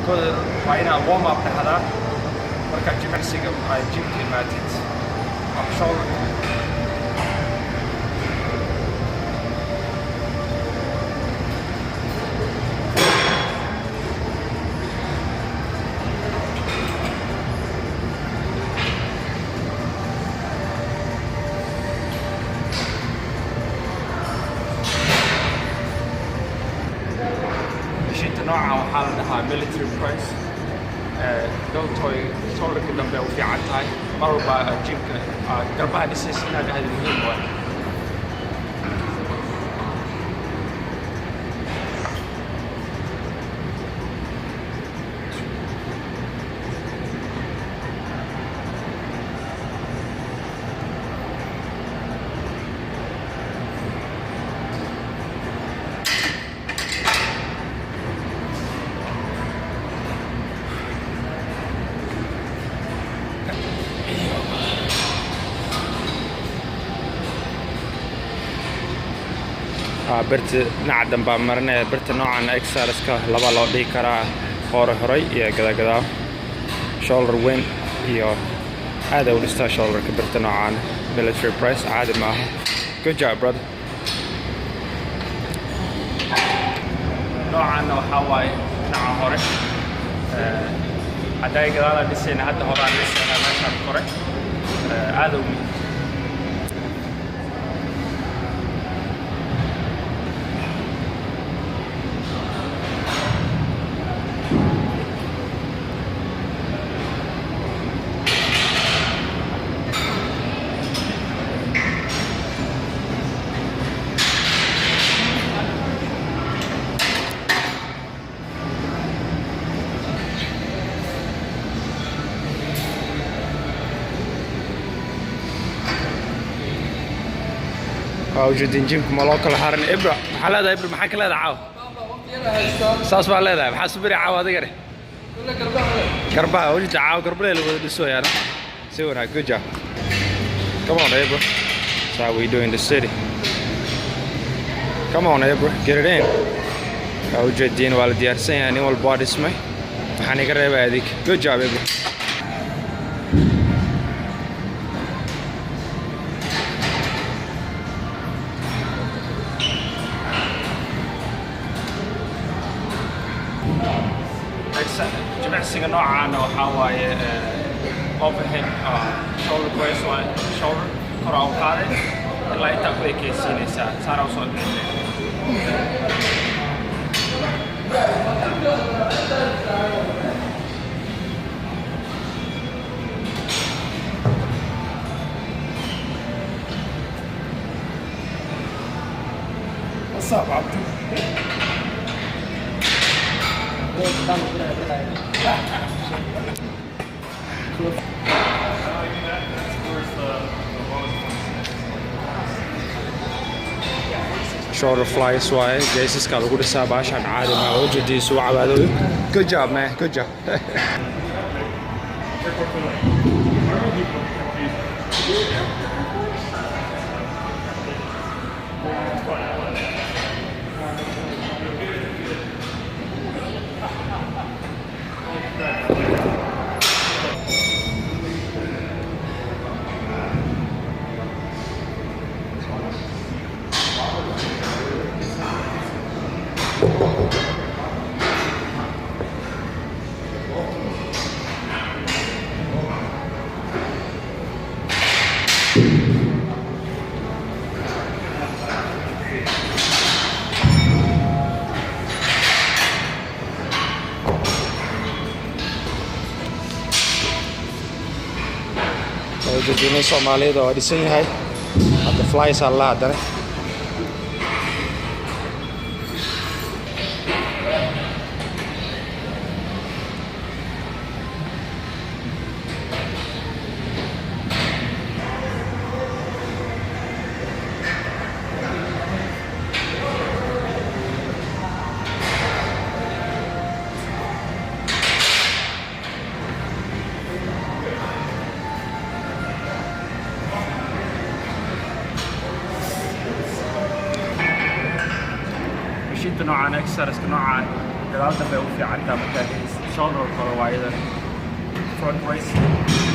Kooda waa inaad warm up dhahdaa markaad jimicsiga aad gymka imaatid. Up shoulder. Mashiinta noocan waxaa la dhahaa military press. Deltoid shoulderka dambe u fiican tahay. Mar walba aad gymka aad garbaha dhisaysa inaad dhahdo muhiim waay. Birta dhinaca dambaa marinaya. Birta noocan exerciseska laba loo dhigi karaa, hore horay iyo gadagadaa. Shoulder weyn iyo aad ay u dhistaa shoulderka birta noocan military press, caadi maaha. Good job, brother. Noocanna waxaa waaye dhinaca hore. Hadday gadaalaa dhisayna, hadda horaan dhisayna meeshaan kore. Aad u muhiim. Waa ujeedin, gymka ma loo kala harin. Ibra, maxaa leedahay? Ibra, maxaa ka leedahay caawa? Saas baa leedahay. Maxaa subiri caawa adiga dheh? Garbaha ujeeda caawa, garbale la wada dhisoyaana si wanaag. Good job. Come on, Ibra. That's how we do in the city. Come on, Ibra, get it in. Waa ujeediin, waa la diyaarsan yahay. Nin walba waa dhismay, waxaan iga reebay adig. Good job, Ibra. Jimicsiga noocaana waxaa waaye overhead shoulder press waaye. Shoulder kor aa u qaaday ilaa intaa ku ekeysiinaysaa, saana usoo dhicin. What's up, Abdu? Shoulder flies waaye, geesaska lagu dhisaa. Baashaan caadi maa ujeediisu cabaadooyo. Good job, man. Good job. Ujeedina Soomaaliyada waa dhisan yahay hadda. Flies alla haddana. Noocaan exercise noocaan gadaal dambe u fiicantaa markaa dhehaysid. Shoulder kale waa iyadan front raise.